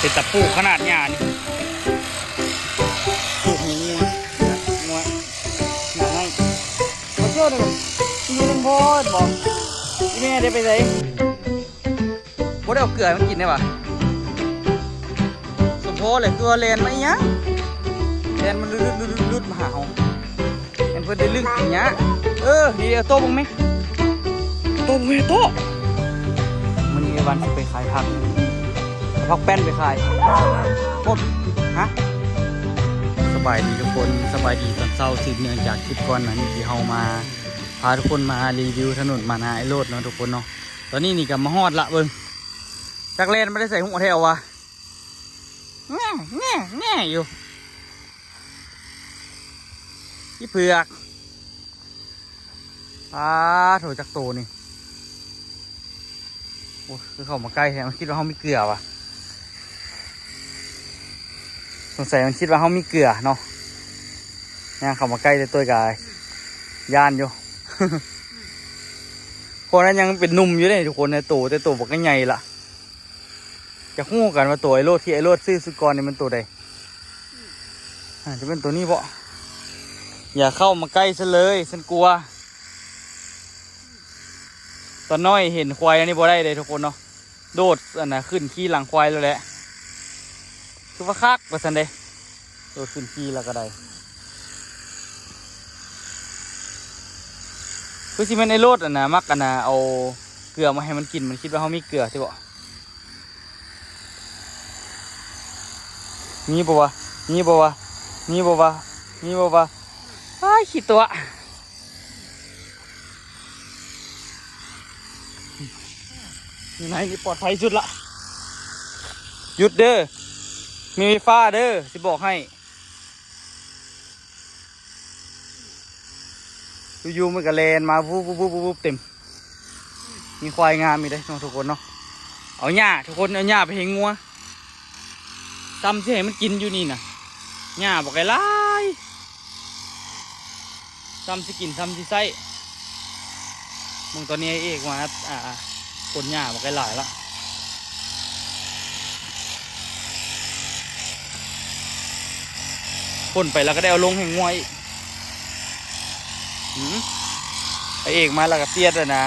ເປັນຕາປູກຂະໜາດຫຍ້ານີ້ ປູກໃຫ້ງົວ ງົວ ຫຍ້ານ້ອຍ ບໍ່ເຊື່ອເດີ ຢູ່ນຳພໍ່ບໍ ອີແມ່ໄດ້ໄປໃສ? ບໍ່ໄດ້ເອົາເກືອໃຫ້ມັນກິນເດ້ຫວາ? ສົມພໍແຫຼະ ຄືວ່າແລ່ນມາອີຫຍັງ? ແລ່ນມາຫຼຸດໆໆໆມາຫາເຮົາ ແມ່ນເພິ່ນໄດ້ລຶກຫຍ້າ. ເອີ ນີ້ເອົາໂຕະເບິ່ງແມະ ໂຕະເບິ່ງແມະ ໂຕະ. ມື້ນີ້ອ້າຍວັນຊິໄປຂາຍຜັກ ເອົາຜັກແປ້ນໄປຂາຍ. ໂອ້ ຮະ ສະບາຍດີທຸກຄົນ ສະບາຍດີຕອນເຊົ້າ. ສືບເນື່ອງຈາກຄລິບກ່ອນໜ້ານີ້ທີ່ເຮົາມາ ພາທຸກຄົນມາຣີວິວຖະໜົນມານາອ້າຍໂລດເນາະທຸກຄົນເນາະ. ຕອນນີ້ນີ້ກໍມາຮອດລະ ເບິ່ງ ຈັກແລ່ນມາແຕ່ໃສ ຫົວແຖວວ່າ ແງ່ໆໆຢູ່ ອີເຜືອກ ປາໂທ້ ຈັກໂຕນີ້. ໂອ້ ຄືເຂົ້າມາໃກ້ແທ້ ມັນຄິດວ່າເຮົາມີເກືອຫວາ? ສົງໄສມັນຄິດວ່າເຮົາມີເກືອເນາະ. ຍ່າງເຂົ້າມາໃກ້ແຕ່ໂຕຍກະຢ້ານຢູ່ ເພາະນັ້ນຍັງເປັນໜຸ່ມຢູ່ເດ້ທຸກຄົນ ໃນໂຕ ແຕ່ໂຕບັກໃຫຍ່ລະ. ຈະຮູ້ກັນວ່າໂຕໄອ້ໂລດ ທີ່ໄອ້ໂລດຊື້ສຸດກ່ອນນີ້ແມ່ນໂຕໃດ? ອາດຈະແມ່ນໂຕນີ້ບໍ? ຢ່າເຂົ້າມາໃກ້ຊັ້ນເລີຍ ຊັ້ນກົວ. ຕອນນ້ອຍເຫັນຄວາຍອັນນີ້ບໍ່ໄດ້ເດ້ທຸກຄົນເນາະ ໂດດອັນນ່າ ຂຶ້ນຂີ່ຫຼັງຄວາຍໂລດແຫຼະ. ຄືວ່າຄັກວ່າຊັ້ນເດ້ ໂດດຂຶ້ນຂີ່ແລ້ວກໍໄດ້. ຄືຊິແມ່ນໄອ້ໂລດອັນນ່າ ມັກອັນນ່າ ເອົາເກືອມາໃຫ້ມັນກິນ ມັນຄິດວ່າເຮົາມີເກືອຕິບໍ? ມີບໍ່ວະ? ມີບໍ່ວະ? ມີບໍ່ວະ? ມີບໍ່ວະ? ອ້າຍ ຂີ້ຕົວະ ຢູ່ໃນນີ້ປອດໄພສຸດລະ. ຢຸດເດີ ມີໄຟຟ້າເດີ ຊິບອກໃຫ້. ຢູ່ໆມັນກໍແລ່ນມາວູບໆໆໆ ເຕັມ ມີຄວາຍງາມອີກເດ້ເນາະທຸກຄົນເນາະ. ເອົາຫຍ້າທຸກຄົນ ເອົາຫຍ້າໄປໃຫ້ງົວ ຊ່ຳຊິໃຫ້ມັນກິນຢູ່ນີ້ນະ ຫຍ້າບັກຫຼາຍໆ ຊ່ຳຊິກິນ ຊ່ຳຊິໃຊ້. ເບິ່ງຕອນນີ້ອ້າຍເອກມາ ອ່າ ຂົນຫຍ້າບັກຫຼາຍໆລະ ຂົນໄປແລ້ວກໍໄດ້ເອົາລົງໃຫ້ງົວອີກ. ອືມ ອ້າຍເອກມາແລ້ວກໍປ່ຽນແລ້ວນະ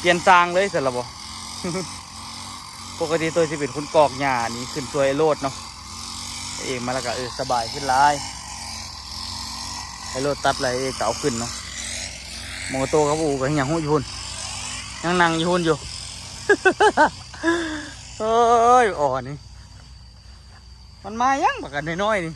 ປ່ຽນຊ່າງເລີຍຊັ້ນລະບໍ? ປົກກະຕິໂຕຊິເປັນຄົນກອກຫຍ້ານີ້ ຂຶ້ນຊ່ວຍໂລດເນາະ. ເອງມາແລ້ວກໍ ເອີ ສະບາຍຂຶ້ນຫຼາຍ ໃຫ້ໂລດຕັດແລ້ວ ເອງກໍເອົາຂຶ້ນເນາະ. ໝໍໂຕກັບອູກໍຍັງຮູ້ຢູ່ພຸ້ນ ຍັງນັ່ງຢູ່ພຸ້ນຢູ່. ໂອ້ຍ ອ່ອນນີ້ ມັນມາຫຍັງບັກອັນນ້ອຍໆນີ້?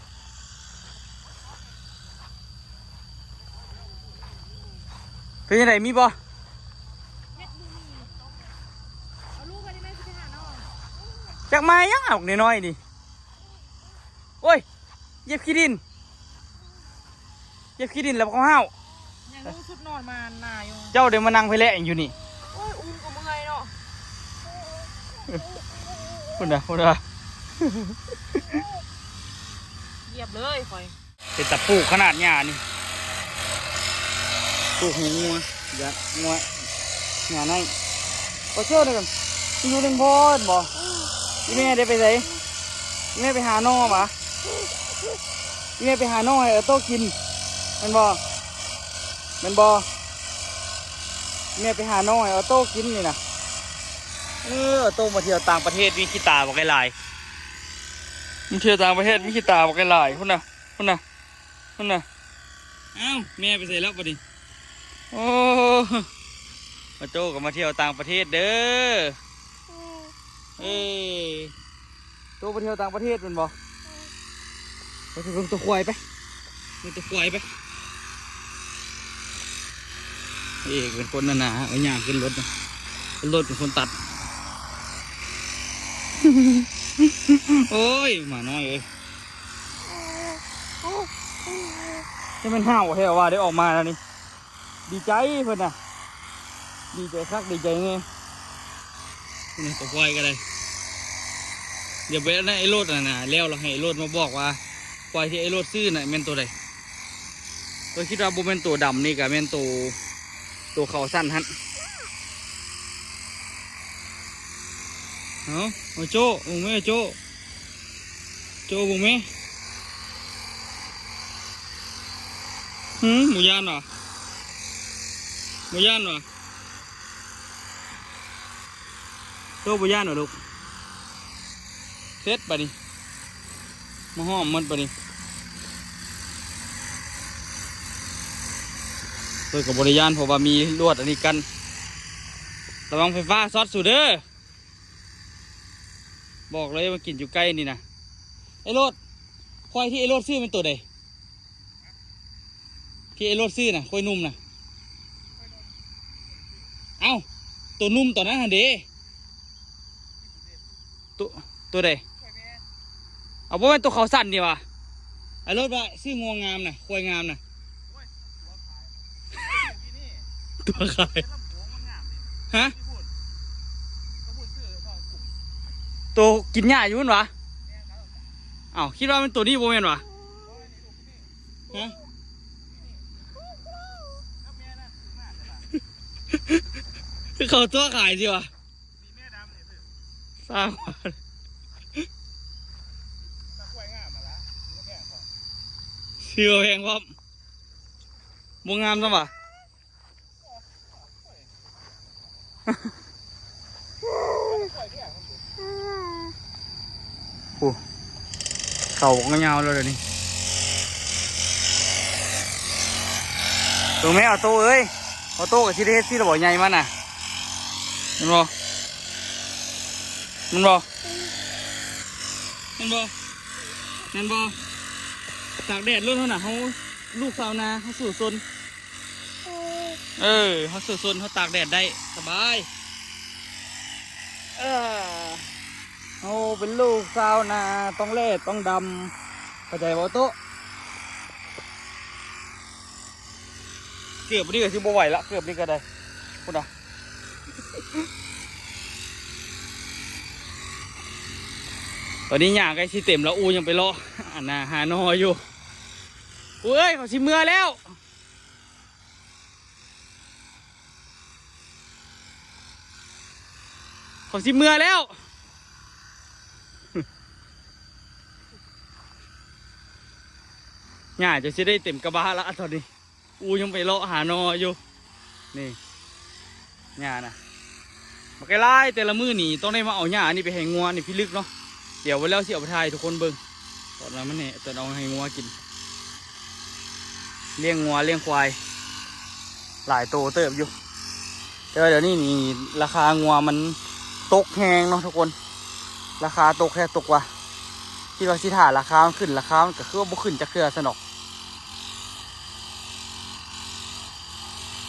ເປັນຈັ່ງໃດ ມີບໍ່? ເຮັດບໍ່ມີ ເອົາລູກໄປໄດ້ໄໝ ຊິໄປຫານ້ອງ. ຈັກມາຫຍັງ ບັກນ້ອຍໆນີ້? ໂອ້ຍ ຢຽບຂີ້ດິນ ຢຽບຂີ້ດິນແລ້ວບໍ່ເຂົ້າຫ້າວ. ຍັງນຸ່ງຊຸດນອນມານາຢູ່. ເຈົ້າໄດ້ມານັ່ງໄພແລະຢູ່ນີ້. ໂອ້ຍ ອຸ່ນກໍເມື່ອຍເນາະ. ພຸ້ນນະ ພຸ້ນນະ ຢຽບເລີຍຂ້ອຍ. ເປັນຕາປູກຂະໜາດຫຍ້ານີ້ ປູກໃຫ້ງົວ ຢາກງົວ ຫຍ້ານ້ອຍ. ບໍ່ເຊື່ອເດີ ຢູ່ນຳພໍ່ແມ່ນບໍ່? ອີແມ່ໄດ້ໄປໃສ? ອີແມ່ໄປຫາໜໍ່ຫວາ? ອີແມ່ໄປຫາໜໍ່ໃຫ້ອາໂຕ້ກິນ ແມ່ນບໍ່? ແມ່ນບໍ່? ແມ່ໄປຫາໜໍ່ໃຫ້ອາໂຕ້ກິນນີ້ນະ. ເອີ ອາໂຕ້ມາທ່ຽວຕ່າງປະເທດ ມີຂີ້ຕາບັກຫຼາຍໆ ມາທ່ຽວຕ່າງປະເທດ ມີຂີ້ຕາບັກຫຼາຍໆ ພຸ້ນນະ ພຸ້ນນະ ພຸ້ນນະ. ອ້າວ ແມ່ໄປໃສແລ້ວບັດນີ້? ໂອ້ ອາໂຕ້ກໍມາທ່ຽວຕ່າງປະເທດເດີ. ເອີ ໂຕໄປທ່ຽວຕ່າງປະເທດແມ່ນບໍ່? ໄປເບິ່ງຕົວຄວາຍໄປ ເບິ່ງຕົວຄວາຍໄປ. ເອກເປັນຄົນນັ້ນນະ ເອົາຫຍ້າຂຶ້ນລົດນະ ລົດເປັນຄົນຕັດ. ໂອ້ຍ ໝານ້ອຍເອີຍ ຈະແມ່ນຫ້າວແທ້ວ່າໄດ້ອອກມາແລ້ວນີ້. ດີໃຈເພິ່ນນະ ດີໃຈຄັກດີໃຈແນ່. ນີ້ຕົວຄວາຍກໍໄດ້ ດຽວໄປອັນນັ້ນ ໄອ້ໂລດຫັ້ນນະ ແລ້ວລະໃຫ້ໄອ້ໂລດມາບອກວ່າ ຄວາຍທີ່ໄອ້ໂລດຊື້ນະແມ່ນໂຕໃດ. ຂ້ອຍຄິດວ່າບໍ່ແມ່ນໂຕດຳນີ້ ກະແມ່ນໂຕ ໂຕເຂົາສັ້ນຫັ້ນ. ເອົາ ເອົາໂຈ້ ເອົາແມ່ໂຈ້. ໂຈເບິ່ງແມ. ຫືມ ບໍ່ຢ້ານຫວາ? ບໍ່ຢ້ານຫວາ? ໂຕບໍ່ຢ້ານຫວາລູກ? ເສັດບາດນີ້ ມາຫ້ອມໝົດບາດນີ້. ໂຕກໍບໍ່ໄດ້ຢ້ານ ເພາະວ່າມີລວດອັນນີ້ກັ້ນ. ລະວັງໄຟຟ້າຊັອດສູເດີ. ບອກເລີຍວ່າກິນຢູ່ໃກ້ນີ້ນະ. ໄອ້ໂລດ ຄວາຍທີ່ໄອ້ໂລດຊື້ແມ່ນໂຕໃດ? ທີ່ໄອ້ໂລດຊື້ນະ ຄວາຍໜຸ່ມນະ. ເອົ້າ ໂຕໜຸ່ມຕອນນັ້ນຫັ້ນເດ. ໂຕ ໂຕໃດ? ເອົາ ບໍ່ແມ່ນໂຕເຂົາສັ້ນນີ້ຫວາ? ໄອ້ໂລດວ່າຊື້ງົວງາມນະ ຄວາຍງາມນະ. ຕົວະຂາຍ. ຮະ? ໂຕກິນຫຍ້າຢູ່ຫັ້ນຫວາ? ເອົ້າ ຄິດວ່າແມ່ນໂຕນີ້ບໍ່ແມ່ນຫວາ? ຮະ? ຄືເຂົາຕົວະຂາຍຊິຫວາ? ສ້າງ ຊື້ມາແພງພ້ອມ ບໍ່ງາມຊ້ຳຫວາ? ໂອ້ ເຂົາກໍຍາວແລ້ວດຽວນີ້. ເບິ່ງແມ່ ອອໂຕ້ເອີຍ ອອໂຕ້ກໍຊິໄດ້ເຮັດຊີ້ລະບໍ່ ໃຫຍ່ມັນນະ. ແມ່ນບໍ່? ແມ່ນບໍ່? ແມ່ນບໍ່? ແມ່ນບໍ່? ຕາກແດດໂລດເຮົານະ ເຮົາລູກຊາວນາ ເຮົາສູ້ຊົນ. ເອີ ເຮົາສູ້ຊົນ ເຮົາຕາກແດດໄດ້ສະບາຍ. ເອີ ເຮົາເປັນລູກຊາວນາ ຕ້ອງແລດຕ້ອງດຳ ເຂົ້າໃຈບໍ່ໂຕະ? ເກືອບນີ້ກໍຊິບໍ່ໄຫວລະ ເກືອບນີ້ກໍໄດ້ ພຸ້ນນະ. ຕອນນີ້ຫຍ້າໃກ້ຊິເຕັມແລ້ວ ອູຍັງໄປເລາະ ອັນນ່າ ຫາໜໍ່ຢູ່. ເອີຍ ເຂົາຊິເມືອແລ້ວ ເຂົາຊິເມືອແລ້ວ. ຫຍ້າຈະຊິໄດ້ເຕັມກະບະລະຕອນນີ້ ອູຍັງໄປເລາະຫາໜໍ່ຢູ່. ນີ້ຫຍ້ານະ ບັກຫຼາຍ ແຕ່ລະມື້ນີ້ຕ້ອງໄດ້ມາເອົາຫຍ້າອັນນີ້ໄປໃຫ້ງົວ ນີ້ພິລຶກເນາະ. ດຽວໄວ້ແລ້ວຊິເອົາໄປຖ່າຍໃຫ້ທຸກຄົນເບິ່ງ ຕອນນັ້ນມັນແຫ້ງ ຕອນເອົາໃຫ້ງົວກິນ. ລ້ຽງງົວລ້ຽງຄວາຍຫຼາຍໂຕເຕີບຢູ່ ແຕ່ວ່າດຽວນີ້ນີ້ລາຄາງົວມັນຕົກແຮງເນາະທຸກຄົນ ລາຄາຕົກແທ້ຕົກວ່າ. ຄິດວ່າຊິຖ້າລາຄາມັນຂຶ້ນ ລາຄາມັນກໍຄືວ່າບໍ່ຂຶ້ນຈັກເທື່ອຊັ້ນດອກ.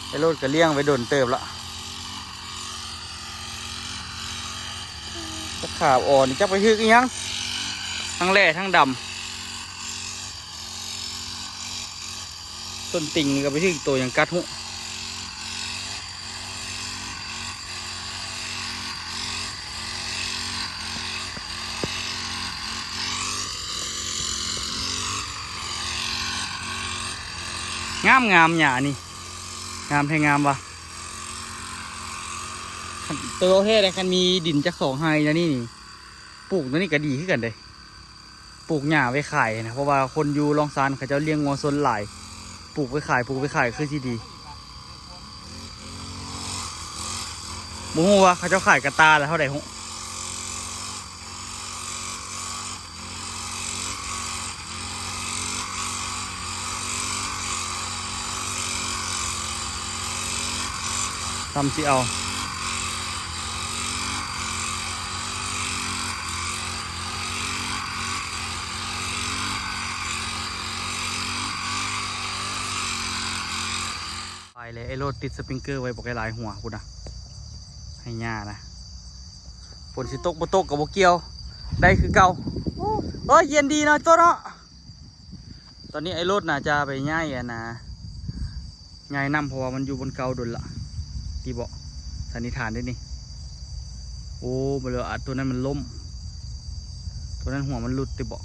ໄອ້ໂລດກໍລ້ຽງໄວ້ດົນເຕີບລະ ຈັກຂາອ່ອນ ຈັກໄປຖືກອີ່ຫຍັງ ທັງແຫຼ້ທັງດຳ. ສົ້ນຕີນນີ້ກໍໄປຖືກໂຕຫຍັງກັດຮູ້. ງາມໆ ຫຍ້ານີ້ ງາມແທ້ງາມວ່າ. ໂຕແທ້ໄດ໋ ຄັນມີດິນຈັກສອງໄຮ່ແນວນີ້ນີ້ ປູກໂຕນີ້ກໍດີຄືກັນເດ້. ປູກຫຍ້າໄວ້ຂາຍນະ ເພາະວ່າຄົນຢູ່ລອງຊານເຂົາເຈົ້າລ້ຽງງົວຊົນຫຼາຍ ປູກໄວ້ຂາຍ ປູກໄວ້ຂາຍຄືຊິດີ. ບໍ່ຮູ້ວ່າເຂົາເຈົ້າຂາຍກະຕ່າລະເທົ່າໃດຮູ້. ສ່ຳຊິເອົາ ໄປເລີຍ. ໄອ້ໂລດຕິດສະປຣິງເກີໄວ້ບັກຫຼາຍຫົວພຸ້ນນະ ໃຫ້ຫຍ້ານະ. ຝົນຊິຕົກບໍ່ຕົກກໍບໍ່ກ່ຽວ ໄດ້ຄືເກົ່າ. ໂອ້ຍ ເຢັນດີເນາະໂຕເນາະ. ຕອນນີ້ໄອ້ໂລດໜ້າຈະໄປຍ້າຍອັນນ່າ ຍ້າຍນ້ຳ ເພາະວ່າມັນຢູ່ບ່ອນເກົ່າດົນລະ ຕິເບາະ ສັນນິຖານເດ້ນີ້. ໂອ້ ບໍ່ເລີ ອາ ຕົວນັ້ນມັນລົ້ມ ຕົວນັ້ນຫົວມັນຫຼຸດຕິເບາະ.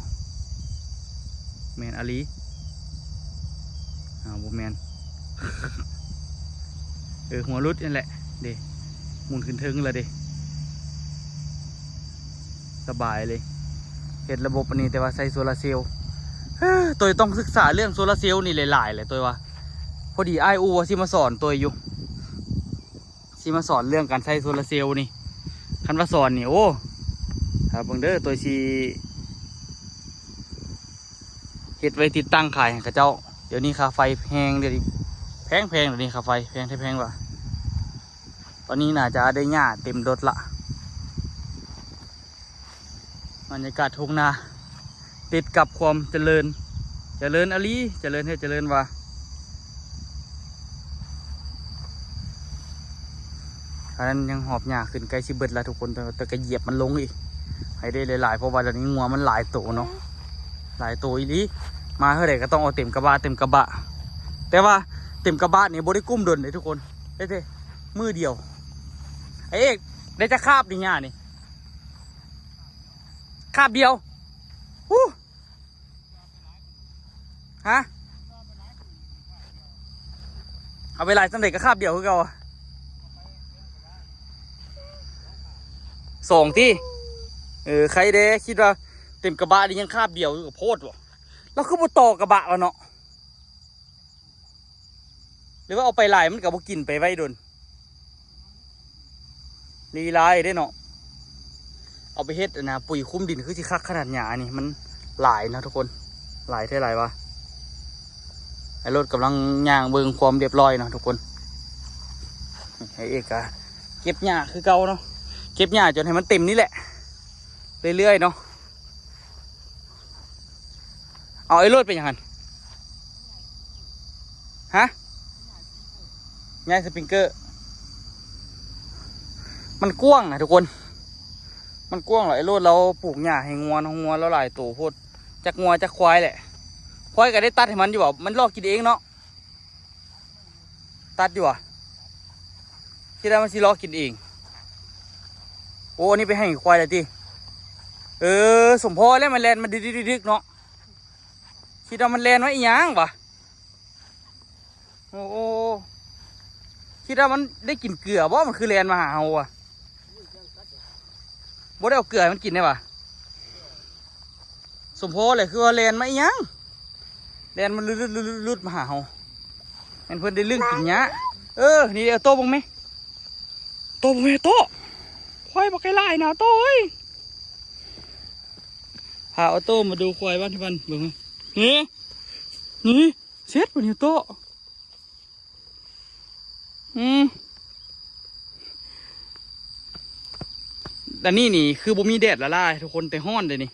ແມ່ນອີ່ຫຼີ. ອ້າວ ບໍ່ແມ່ນ ເອີ ຫົວຫຼຸດນັ້ນແຫຼະເດ້ ໝູນຂຶ້ນເທິງລະເດ້ ສະບາຍເລີຍ. ເຮັດລະບົບອັນນີ້ ແຕ່ວ່າໃຊ້ໂຊລາເຊວ. ໂຕຍຕ້ອງສຶກສາເລື່ອງໂຊລາເຊວນີ້ຫຼາຍໆແຫຼະໂຕຍວ່າ. ພໍດີອ້າຍອູ່ວ່າຊິມາສອນໂຕຍຢູ່ ຊິມາສອນເລື່ອງການໃຊ້ໂຊລາເຊວນີ້. ຄັນວ່າສອນນີ້ ໂອ້ ຖ້າເບິ່ງເດີ ໂຕຍຊິເຮັດໄວ້ຕິດຕັ້ງຂາຍໃຫ້ເຂົາເຈົ້າ. ດຽວນີ້ຄ່າໄຟແພງເດ ແພງໆ ດຽວນີ້ຄ່າໄຟແພງແທ້ແພງວ່າ. ຕອນນີ້ໜ້າຈະໄດ້ຫຍ້າເຕັມລົດລະ. ບັນຍາກາດທົ່ງນາ ຕິດກັບຄວາມຈະເລີນ ຈະເລີນອີ່ຫຼີ ຈະເລີນແທ້ຈະເລີນວ່າ. ອັນນັ້ນຍັງຫອບຫຍ້າຂຶ້ນໃກ້ຊິເບິດລະທຸກຄົນ ແຕ່ ແຕ່ກໍຢຽບມັນລົງອີກໃຫ້ໄດ້ຫຼາຍໆ ເພາະວ່າດຽວນີ້ງົວມັນຫຼາຍໂຕເນາະ ຫຼາຍໂຕອີ່ຫຼີ. ມາເທົ່າໃດກໍຕ້ອງເອົາເຕັມກະບະ ເຕັມກະບະ. ແຕ່ວ່າເຕັມກະບະນີ້ບໍ່ໄດ້ກຸ້ມດົນເດ້ທຸກຄົນ ໄດ້ແຕ່ມື້ດຽວ. ໄອ້ເອກ ໄດ້ຈັກຄາບນີ້ຫຍ້ານີ້? ຄາບດຽວ. ຫູ ຮະ ເອົາໄປຫຼາຍສ່ຳໃດກໍຄາບດຽວຄືເກົ່າ. ສອງຕິ? ເອີ ໃຄແດ່ ຄິດວ່າເຕັມກະບະນີ້ຍັງຄາບດຽວຢູ່ ກໍໂພດບໍ່. ລາວຄືບໍ່ຕໍ່ກະບະວະເນາະ? ຫຼືວ່າເອົາໄປຫຼາຍມັນກໍບໍ່ກິນ ໄປໄວ້ດົນ. ລີລາເດ້ເນາະ ເອົາໄປເຮັດອັນນະ ປຸ໋ຍຄຸມດິນ ຄືຊິຄັກຂະໜາດ. ຫຍ້ານີ້ມັນຫຼາຍເນາະທຸກຄົນ ຫຼາຍແທ້ຫຼາຍວ່າ. ໄອ້ໂລດກຳລັງຍ່າງເບິ່ງຄວາມລຽບຮ້ອຍເນາະທຸກຄົນ. ໄອ້ເອກກະເກັບຫຍ້າຄືເກົ່າເນາະ ເກັບຫຍ້າຈົນໃຫ້ມັນເຕັມນີ້ແຫຼະ ເລື້ອຍໆເນາະ. ເອົາ ໄອ້ໂລດເປັນຫຍັງຫັ້ນ? ຮະ? ຍ້າຍສະປຣິງເກີ ມັນກວ້າງນະທຸກຄົນ ມັນກວ້າງ. ແລ້ວໄອ້ໂລດລາວປູກຫຍ້າໃຫ້ງົວເນາະ ງົວລາວຫຼາຍໂຕໂພດ ຈັກງົວຈັກຄວາຍແຫຼະ. ຄວາຍກໍໄດ້ຕັດໃຫ້ມັນຢູ່ບໍ່? ມັນເລາະກິນເອງເນາະ. ຕັດຢູ່ຫວາ? ຄິດວ່າມັນຊິເລາະກິນເອງ. ໂອ້ ອັນນີ້ໄປໃຫ້ຄວາຍແລ້ວຕິ? ເອີ ສົມພໍແລ້ວ ມັນແລ່ນມາດຶກໆໆເນາະ. ຄິດວ່າມັນແລ່ນມາອີ່ຫຍັງຫວາ? ໂອ້ ໂອ້ ຄິດວ່າມັນໄດ້ກິນເກືອບໍ່? ມັນຄືແລ່ນມາຫາເຮົາຫວາ? ບໍ່ໄດ້ເອົາເກືອໃຫ້ມັນກິນໄດ້ຫວາ? ສົມພໍແຫຼະ ຄືວ່າແລ່ນມາອີ່ຫຍັງ ແລ່ນມາຫຼຸດໆໆໆມາຫາເຮົາ. ແມ່ນເພິ່ນໄດ້ລຶ້ງກິນຫຍ້າ. ເອີ ນີ້ເອົາໂຕເບິ່ງແມ ໂຕເບິ່ງແມ ໂຕ. ຄວາຍບັກໄກ່ຫຼາຍນະໂຕເອີຍ. ພາເອົາໂຕມາດູຄວາຍບ້ານທີ່ບ້ານເບິ່ງ. ນີ້ ນີ້ ເຊັດບໍ່ນີ້ໂຕ. ອືມ ອັນນີ້ນີ້ຄືບໍ່ມີແດດຫຼາຍໆທຸກຄົນ ແຕ່ຮ້ອນເດ້ນີ້.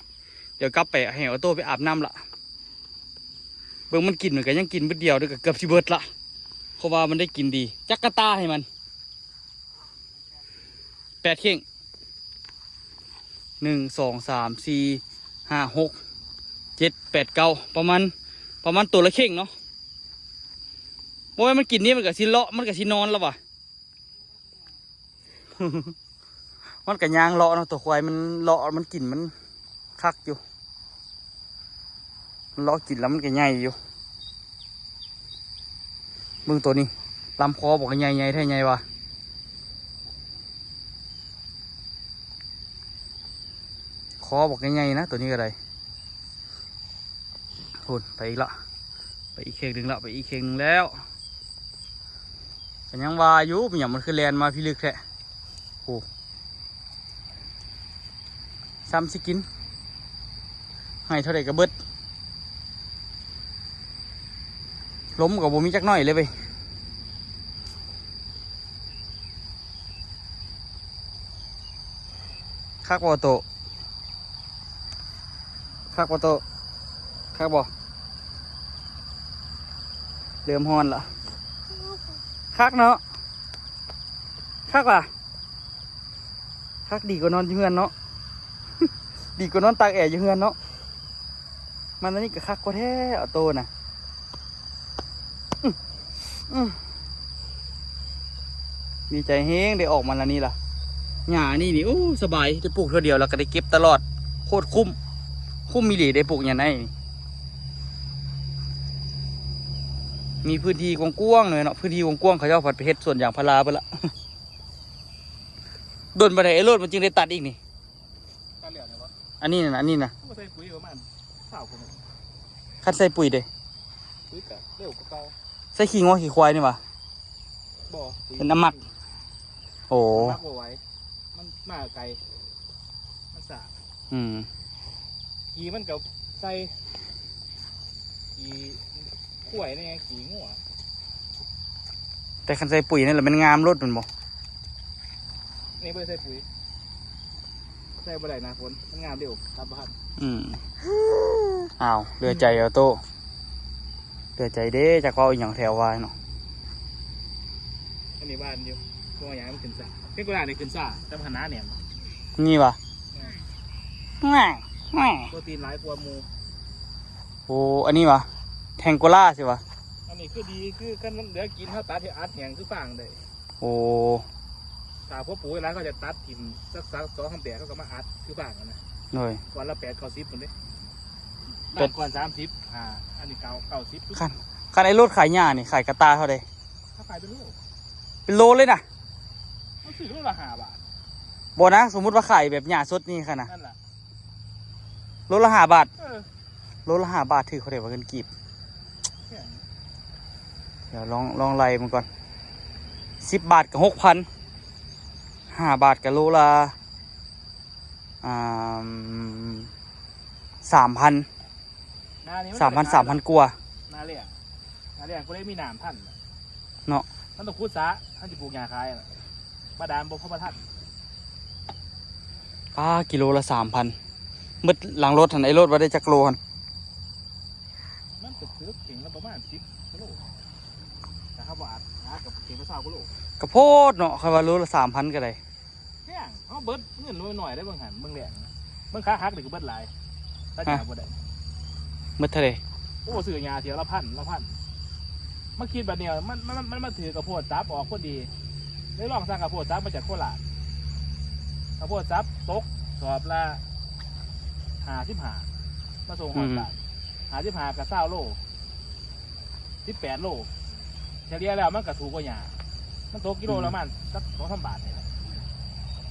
ດຽວກັບໄປໃຫ້ອອໂຕ້ໄປອາບນ້ຳລະ. ເບິ່ງມັນກິນ ມັນກໍຍັງກິນບຶດດຽວ ດຽວກໍເກືອບຊິເບິດລະ ເພາະວ່າມັນໄດ້ກິນດີ. ຈັກກະຕາໃຫ້ມັນ ແປດເຄັ່ງ ໜຶ່ງ ສອງ ສາມ ສີ່ ຫ້າ ຫົກ ເຈັດ ແປດ ເກົ້າ ປະມານ ປະມານໂຕລະເຄັ່ງເນາະ. ບໍ່ແມ່ນມັນກິນນີ້ ມັນກໍຊິເລາະ ມັນກໍຊິນອນລະຫວາ. ມັນກໍຍ່າງເລາະເນາະ ຕົວຄວາຍມັນເລາະ ມັນກິນ ມັນຄັກຢູ່ ມັນເລາະກິນແລ້ວມັນກໍໃຫຍ່ຢູ່. ເບິ່ງໂຕນີ້ ລຳຄໍບັກໃຫຍ່ ໃຫຍ່ແທ້ໃຫຍ່ຫວາ. ຄໍບັກໃຫຍ່ໆນະ ໂຕນີ້ກໍໄດ້. ພຸ້ນ ໄປອີກລະ ໄປອີກເຄັ່ງໜຶ່ງລະ ໄປອີກເຄັ່ງໜຶ່ງແລ້ວ. ກໍຍັງວ່າຢູ່ ເປັນຫຍັງມັນຄືແລ່ນມາພິລຶກແທ້. ໂອ້ ຊ້ຳຊິກິນ ໃຫ້ເທົ່າໃດກໍເບິດ. ລົມກໍບໍ່ມີຈັກໜ້ອຍເລີຍເວີຍ. ຄັກບໍ່ໂຕ? ຄັກບໍ່ໂຕ? ຄັກບໍ່? ເລີ່ມຮ້ອນລະ. ຄັກເນາະ? ຄັກຫວາ? ຄັກ ດີກວ່ານອນຢູ່ເຮືອນເນາະ ດີກວ່ານອນຕາກແອຢູ່ເຮືອນເນາະ. ມັນອັນນີ້ກໍຄັກກວ່າແທ້ ອອໂຕ້ນະ. ອື ອື ດີໃຈແຮງໄດ້ອອກມາລະນີ້ລະ. ຫຍ້ານີ້ນີ້ ໂອ້ ສະບາຍ ໄດ້ປູກເທື່ອດຽວລະກໍໄດ້ເກັບຕະຫຼອດ ໂຄດຄຸ້ມ ຄຸ້ມອີ່ຫຼີໄດ້ປູກຫຍ້າໃນ. ມີພື້ນທີ່ກວ້າງໆເລີຍເນາະ ພື້ນທີ່ກວ້າງໆ ເຂົາເຈົ້າພັດໄປເຮັດສວນຢາງພາລາເບິດລະ. ດົນປານໃດ ໄອ້ໂລດ ມັນຈຶ່ງໄດ້ຕັດອີກນີ້? ຕັດແລ້ວນີ້ບໍ່? ອັນນີ້ນະ ອັນນີ້ນະ. ໃສ່ປຸຍປະມານຊາວກວ່າມື້. ຄັນໃສ່ປຸຍເດ້? ປຸຍກະເລັວກວ່າເກົ່າ. ໃສ່ຂີ້ງົວຂີ້ຄວາຍນີ້ຫວາ? ບໍ່, ປຸຍ ເປັນນ້ຳໝັກ. ໂອ້ ໝັກບໍ່ໄຫວ, ມັນມາໄກ, ມັນຊ້າ. ອືມ ຂີ້ມັນກໍໃສ່ ຂີ້ຄວາຍແດ່ ຂີ້ງົວ. ແຕ່ຄັນໃສ່ປຸຍນີ້ລະແມ່ນງາມໂລດແມ່ນບໍ່? ນີ້ບໍ່ໄດ້ໃສ່ປຸຍ, ໃສ່ບໍ່ໄດ້ໜ້າຝົນ, ມັນງາມເລັວ, ຕັດບໍ່ທັນ. ອືມ ອ້າວ ເຫຼືອໃຈເອົາໂຕ, ເຫຼືອໃຈເດ້. ຈັກເວົ້າອີ່ຫຍັງແຖວວ່າເນາະ. ອັນນີ້ຫວ່ານຢູ່, ບໍ່ຫຍັງ ມັນຂຶ້ນຊ້າ. ເພງໂກລານີ້ຂຶ້ນຊ້າ, ແຕ່ວ່າໜາແໜ້ນ. ນີ້ຫວາ? ແມ່ນ. ໂປຣຕີນຫຼາຍກວ່າໝູ່. ໂອ້ ອັນນີ້ຫວາ? ແທງໂກລາຊິຫວາ? ອັນນີ້ຄືດີ, ຄືຄັນມັນເຫຼືອກິນ ເຮົາຕັດໃຫ້ອັດແຫ້ງຄືຟາງໄດ້. ໂອ້ ຖ້າພວກປູກຫຼາຍ ເຂົາຈະຕັດຖິ້ມ ສັກ ສອງສາມແບກ ເຂົາກໍມາອັດຄືຟາງຫັ້ນນະ. ໂດຍ ວັນລະແປດເກົ້າສິບພຸ້ນເດ້. ແປດ ບາງກ່ອນສາມສິບຫ້າ, ອັນນີ້ເກົ້າ ເກົ້າສິບ. ຄັນ ຄັນໄອ້ໂລດຂາຍຫຍ້ານີ້ ຂາຍກະຕ່າເທົ່າໃດ? ເຂົາຂາຍເປັນໂລ, ເປັນໂລເລີຍນະ. ເຂົາຊື້ໂລລະຫ້າບາດ. ບໍ່ນະ, ສົມມຸດວ່າຂາຍແບບຫຍ້າສົດນີ້ຫັ້ນນະ. ນັ້ນລະ ໂລລະຫ້າບາດ. ເອີ ໂລລະຫ້າບາດ ຖືກເທົ່າໃດວະ ເງິນກີບ? ແພງ. ດຽວລອງ ລອງໄລ່ເບິ່ງກ່ອນ. ສິບບາດກໍຫົກພັນ, ຫ້າບາດກໍໂລລະ ອ່າ ສາມພັນ. ໜ້ານີ້ມັນ ສາມພັນ ສາມພັນກວ່າ. ໜ້າແລ້ງ, ໜ້າແລ້ງບໍ່ໄດ້ມີນ້ຳທັນເນາະ. ມັນຕ້ອງຂຸດສະ ຄັນຊິປູກຫຍ້າຂາຍນະ. ບາດານບໍ່ພໍປະທັນ. ປາ ກິໂລລະສາມພັນ. ໝົດຫຼັງລົດຫັ້ນ, ໄອ້ໂລດວ່າໄດ້ຈັກໂລຫັ້ນ? ມັນກໍຖືກເຄັ່ງລະປະມານສິບກວ່າໂລ. ແຕ່ເຮົາບໍ່ອັດ, ອັດກໍເຄັ່ງລະຊາວກວ່າໂລ. ກະໂພດເນາະ, ຂ້ອຍວ່າໂລລະສາມພັນກໍໄດ້. ແພງ, ເຮົາເບິດເງິນໜ້ອຍໆໄດ້ເບິ່ງຫັ້ນ, ເບິ່ງແລ້ວ ເບິ່ງຂາຫັກນີ້ກໍເບິດຫຼາຍ. ຕັດຫຍ້າບໍ່ໄດ້. ໝົດເທົ່າໃດ? ໂອ້ ຊື້ຫຍ້າເທື່ອລະພັນ ລະພັນ. ມາຄິດບາດນີ້ ມັນ ມັນ ມັນມາຖືກກະໂພດສັບອອກພໍດີ, ເລີຍລອງສັ່ງກະໂພດສັບມາຈາກໂຄລາດ. ກະໂພດສັບຕົກສອບລະຫ້າສິບຫ້າ, ມາສົ່ງຮອດ ອືມ ບ້ານ ຫ້າສິບຫ້າກະຊາວໂລ. ສິບແປດໂລ. ສະເລ່ຍແລ້ວມັນກະຖືກກວ່າຫຍ້າ, ມັນຕົກກິໂລ ອືມ ລະປະມານສັກສອງສາມບາດນີ້ແຫຼະ.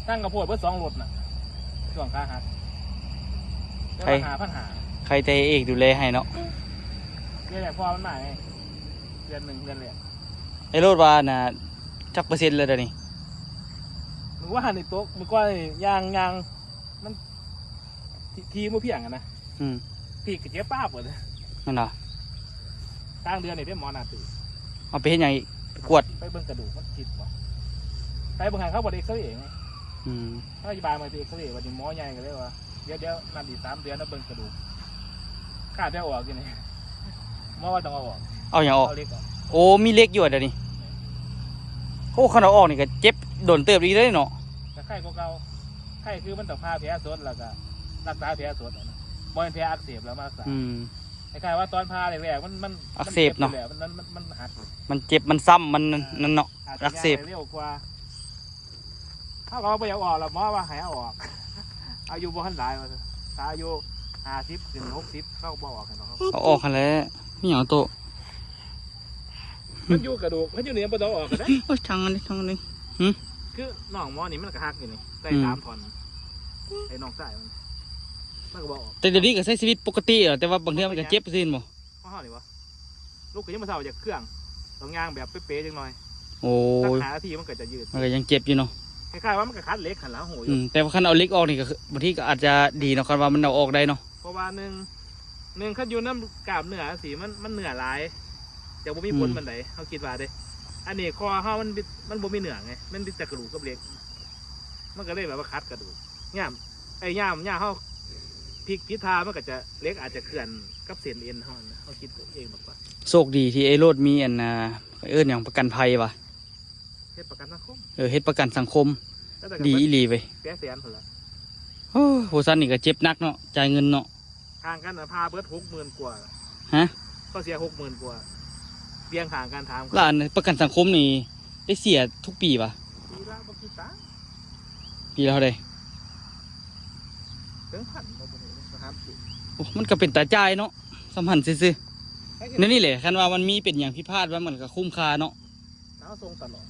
ຕັ້ງກະໂພດເບິດສອງລົດນະ ຊ່ວງຂາຫັກ. ແຕ່ວ່າ ໃຄ ຫ້າພັນຫ້າ. ໃຄແຕ່ເອກດູແລໃຫ້ເນາະ. ເດືອນແລກພໍມັນມາໄງ, ເດືອນໜຶ່ງເດືອນແລກ. ໄອ້ໂລດວ່ານະ ຈັກເປີເຊັນແລ້ວດຽວນີ້? ມື້ວານນີ້ຕົກ, ມື້ກ່ອນນີ້ຍ່າງ ຍ່າງ ມັນທີ່ ທີ່ບໍ່ພຽງຫັ້ນນະ. ອືມ ທີ່ກະເຈັບປາບເບິດ. ແມ່ນບໍ່? ກາງເດືອນນີ້ເດ້ໝໍນັດຕື່ມ. ເອົາໄປເຮັດຫຍັງອີກ? ໄປກວດ? ໄປເບິ່ງກະດູກ ມັນຜິດບໍ່? ໄປເບິ່ງໃຫ້ເຂົາບໍ່ໄດ້ເອັກຊະເຣໄງ. ອືມ ເຮົາຢູ່ບ້ານມັນໄປເອັກຊະເຣ, ບັດນີ້ໝໍໃຫຍ່ກໍເລີຍວ່າ ດຽວ ດຽວນັດອີກສາມເດືອນ ມາເບິ່ງກະດູກ. ຂາດແຕ່ອອກຢູ່ນີ້. ໝໍວ່າຕ້ອງເອົາອອກ. ເອົາຫຍັງອອກ? ເອົາເຫຼັກອອກ. ໂອ້ ມີເຫຼັກຢູ່ດຽວນີ້. ໂອ້ ຄັນເອົາອອກນີ້ກໍເຈັບດົນເຕີບອີກເດ້ເນາະ. ກໍໄຄກວ່າເກົ່າ. ໄຄຄືມັນຕ້ອງຜ່າແຜສົດ ແລ້ວກໍລັກສາແຜສົດນະ, ບໍ່ແມ່ນແຜອັກເສບແລ້ວມາລັກສາ. ອືມ ຄ້າຍໆວ່າຕອນຜ່າແລກໆ ມັນ ມັນ ອັກເສບເນາະ. ມັນເຈັບຢູ່ແລ້ວ ມັນ ມັນ ມັນ ມັນຫັກຢູ່. ມັນເຈັບ ມັນຊ້ຳ ມັນ ອ່າ ນັ້ນເນາະ. ອັກເສບ ເຮົາກໍບໍ່ຢາກອອກລະ ໝໍວ່າໃຫ້ເອົາອອກ. ອາຍຸບໍ່ທັນຫຼາຍວ່າຊັ້ນ, ຖ້າອາຍຸຫ້າສິບຂຶ້ນ ຫົກສິບ ເຂົາກໍບໍ່ອອກໃຫ້ດອກ. ເອົາອອກຫັ້ນແຫຼະ. ມີຫຍັງໂຕ? ມັນຢູ່ກະດູກ, ມັນຢູ່ນີ້ ບໍ່ຕ້ອງອອກກໍໄດ້. ໂອ້ຍ ທາງອັນນີ້ ທາງອັນນີ້. ຫື? ຄືນ້ອງໝໍນີ້ ມັນກໍຫັກຢູ່ນີ້ ໄດ້ ອືມ ສາມທ່ອນ. ໄອ້ນ້ອງຊາຍມັນ ມັນກໍບໍ່ອອກ. ແຕ່ດຽວນີ້ກໍໃຊ້ຊີວິດປົກກະຕິແລ້ວ, ແຕ່ວ່າບາງເທື່ອມັນກໍເຈັບຊື່ບໍ່? ຂອງເຮົານີ້ບໍ່? ລຸກຂຶ້ນຍາມມື້ເຊົ້າຈາກເຄື່ອງ ຕ້ອງຍ່າງແບບເປໆຈັກໜ່ອຍ. ໂອ້ ສັກຫ້ານາທີມັນກໍຈະຍືດ, ມັນກໍຍັງເຈັບຢູ່ເນາະ. ຄ້າຍໆວ່າມັນກໍຂັດເຫຼັກຫັ້ນລະ ເຮົາຮູ້ຢູ່. ອືມ ແຕ່ວ່າຄັນເອົາເຫຼັກອອກນີ້ກໍຄື ບາງທີກໍອາດຈະດີເນາະ, ຄັນວ່າມັນເອົາອອກໄດ້ເນາະ. ເພາະວ່າໜຶ່ງ ໜຶ່ງ ຄັນຢູ່ນຳກ້າມເນື້ອຈັ່ງຊີ້ ມັນ ມັນເນື້ອຫຼາຍ ຈະບໍ່ມີຜົນ ອືມ ປານໃດ ເຮົາຄິດວ່າເດ້. ອັນນີ້ຄໍເຮົາມັນ ມັນບໍ່ມີເນື້ອໄງ, ມັນມີແຕ່ກະດູກກັບເຫຼັກ, ມັນກໍເລີຍແບບວ່າຂັດກະດູກ. ຍາມ ໄອ້ຍາມ ຍາມເຮົາພິກຜິດທ່າ ມັນກໍຈະ ເຫຼັກອາດຈະເຄື່ອນກັບເສັ້ນເອັນເຮົານະ, ເຮົາຄິດເອງມາກກວ່າ. ໂຊກດີທີ່ໄອ້ໂລດມີອັນ ອ່າ ເອີ້ນຫຍັງ ປະກັນໄພຫວາ? ເຮັດປະກັນສັງຄົມ. ເອີ ເຮັດປະກັນສັງຄົມ. ແຕ່ກໍ ດີອີ່ຫຼີເວີຍ. ແປດແສນພຸ້ນລະ. ໂອ້ ບໍ່ຊັ້ນນີ້ກໍເຈັບໜັກເນາະ, ຈ່າຍເງິນເນາະ. ຫ່າງກັນນະ ພາເບິດຫົກໝື່ນກວ່າ. ຮະ? ເຂົາເສຍຫົກໝື່ນກວ່າ. ລຽງຫ່າງກັນ ຖາມ ແລ້ວອັນປະກັນສັງຄົມນີ້ໄດ້ເສຍທຸກປີຫວາ? ປີລະບໍ່ກີ່ຕັງ. ປີລະເທົ່າໃດ? ເຖິງພັນບໍ່ ບໍ່ຮູ້ ຖາມຈິ. ໂອ້ ມັນກໍເປັນຕາຈ່າຍເນາະ, ສ່ຳຫັ້ນຊື່ໆ. ແນວນີ້ແຫຼະ ຄັນວ່າມັນມີເປັນຫຍັງຜິດພາດມາ ມັນກໍຄຸ້ມຄ່າເນາະ. ເຮົາສົ່ງຕະຫຼອດ.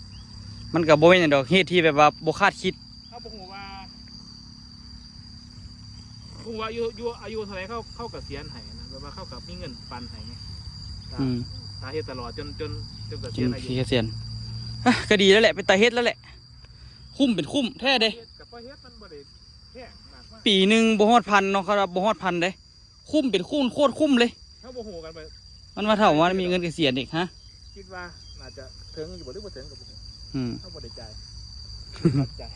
ມັນກໍບໍ່ແມ່ນຫຍັງດອກ, ເຫດທີ່ແບບວ່າບໍ່ຄາດຄິດ. ເຮົາບໍ່ຮູ້ວ່າ ໂຄ ຮູ້ວ່າຢູ່ ຢູ່ອາຍຸເທົ່າໃດເຂົາ ເຂົາກະສຽນໃຫ້ນະ ແບບວ່າເຂົາກະມີເງິນປັນໃຫ້ໄງ. ອືມ ຖ້າເຮັດຕະຫຼອດຈົນ ຈົນ ຈົນກະສຽນອາຍຸ ກະສຽນ. ອະ ກະດີແລ້ວແຫຼະ ເປັນຕາເຮັດແລ້ວແຫຼະ. ຄຸ້ມເປັນຄຸ້ມແທ້ເດ້. ເຮັດກະພໍເຮັດ ມັນບໍ່ໄດ້ແພງມາກມາຍ. ປີໜຶ່ງບໍ່ຮອດພັນເນາະ ເຂົາວ່າບໍ່ຮອດພັນເດ້. ຄຸ້ມເປັນຄຸ້ມ ໂຄດຄຸ້ມເລີຍ. ເຮົາບໍ່ຮູ້ກັນໄປ ມັນວ່າເຖົ້າວ່າມີເງິນກະສຽນອີກ. ຮະ? ຄິດວ່າໜ້າຈະເຖິງຢູ່ບໍ່ ຫຼືບໍ່ເຖິງກະບໍ່ຮູ້. ອືມ ເຮົາບໍ່ໄດ້ຈ່າຍ ຈ່າຍ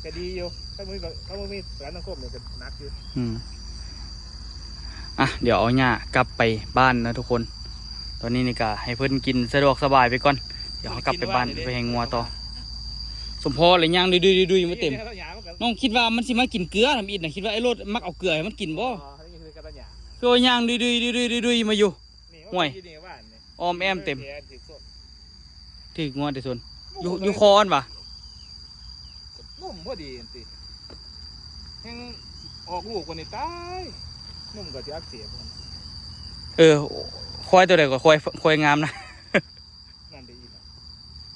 ກະດີຢູ່. ຄັນບໍ່ມີ ຄັນບໍ່ມີປະກັນສັງຄົມນີ້ກະໜັກຢູ່. ອືມ ອ່ະ ດຽວເອົາຍ່າກັບໄປບ້ານນະທຸກຄົນ. ຕອນນີ້ນີ້ກະໃຫ້ເພິ່ນກິນສະດວກສະບາຍໄປກ່ອນ. ດຽວເຮົາກັບໄປບ້ານ ໄປແຮ່ງົວຕໍ່. ສົມພໍເລີຍ ຍ່າງດຸຍໆໆໆ ມາເຕັມ. ນ້ອງຄິດວ່າມັນຊິມາກິນເກືອທຳອິດນະ ຄິດວ່າໄອ້ໂລດມັກເອົາເກືອໃຫ້ມັນກິນບໍ່? ຄືວ່າຍ່າງດຸຍໆໆໆ ມາຢູ່. ຫ້ວຍ ອ້ອມແອ້ມເຕັມ. ຖືກງົວແຕ່ຊົນ ຢູ່ ຢູ່ຄໍຫັ້ນຫວາ? ນົມພໍດີຫັ້ນຕິ ແຮ່ງອອກລູກກວ່ານີ້ຕາຍ ນົມກະຊິອັກເສບ. ເອີ ຄວາຍໂຕໃດກະຄວາຍ ຄວາຍງາມນະ. ນັ້ນເດ້ອີ່ນະ